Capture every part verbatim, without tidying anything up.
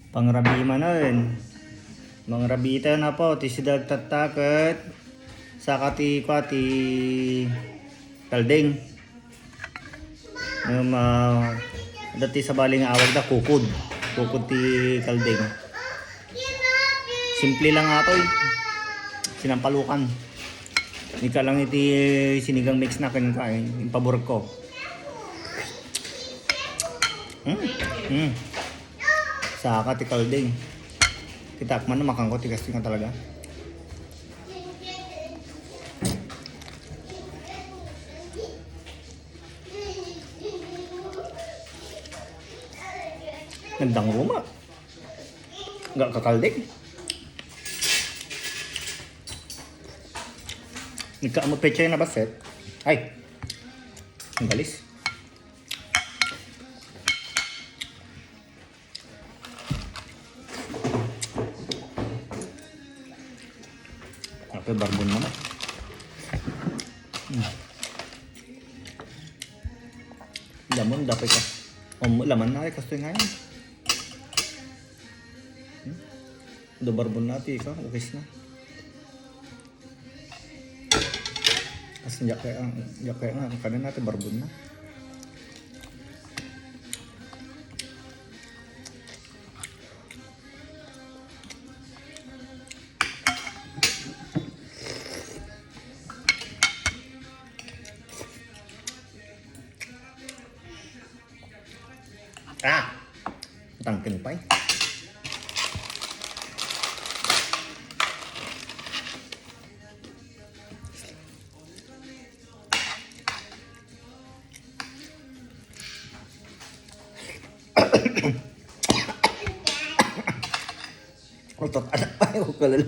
Pangrabi manen. Mangrabi tayo na po. Ti sida agtatta ket saka ti, kua, ti kalding. Ngem, ah, dati sabali nga awagda, kukud. Kukud ti kalding. Simple lang atoy. Sinampalukan. Ika lang iti sinigang mix na ken kain. Yung pabor ko. Hmm. Hmm. Saka ti kalding. Kita man, makan ko, tigas nga talaga. Nagdangruma. Ga kakalding. Nagkaamo pechay na baset. Ay. Ang galis. Ape, barbon naman. Hmm. Lamon, dapat ka. Um, laman na, ay, kastoy nga yan. Hmm? Do barbon na, tika, ukis na. Kasi diak kaya, diak kaya nga, ang kanan natin barbon na. Ah! Tangken pay. Utot, anak pa, yung kalal.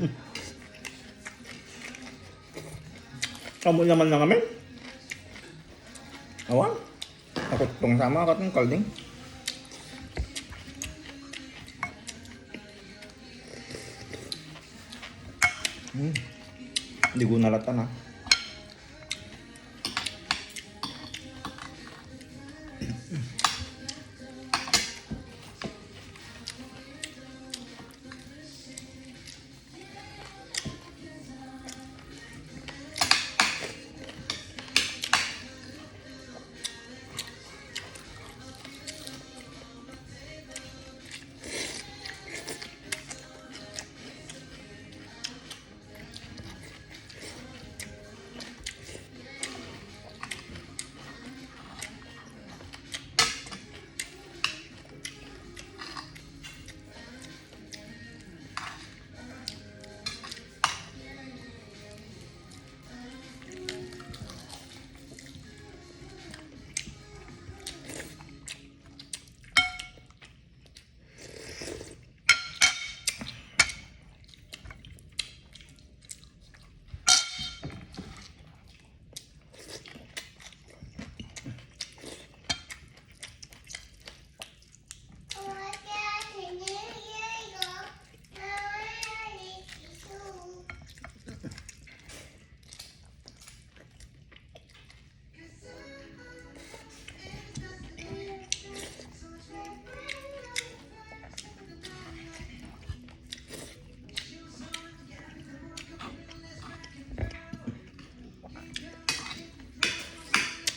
Kamu naman na kami. Awan. Ako tong sama, katong kalding. Hmm. Hindi ko nalatan, ah.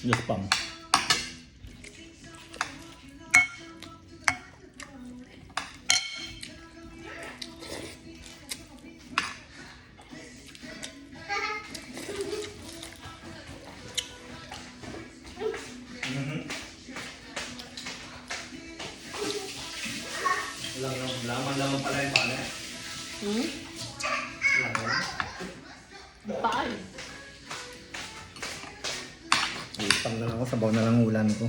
Just pang. Mhm. Lang, lang, laman, laman pala yung pala. Hmm? Lang, lang. Paan? Utang na lang ako, sabaw na lang ulam ko.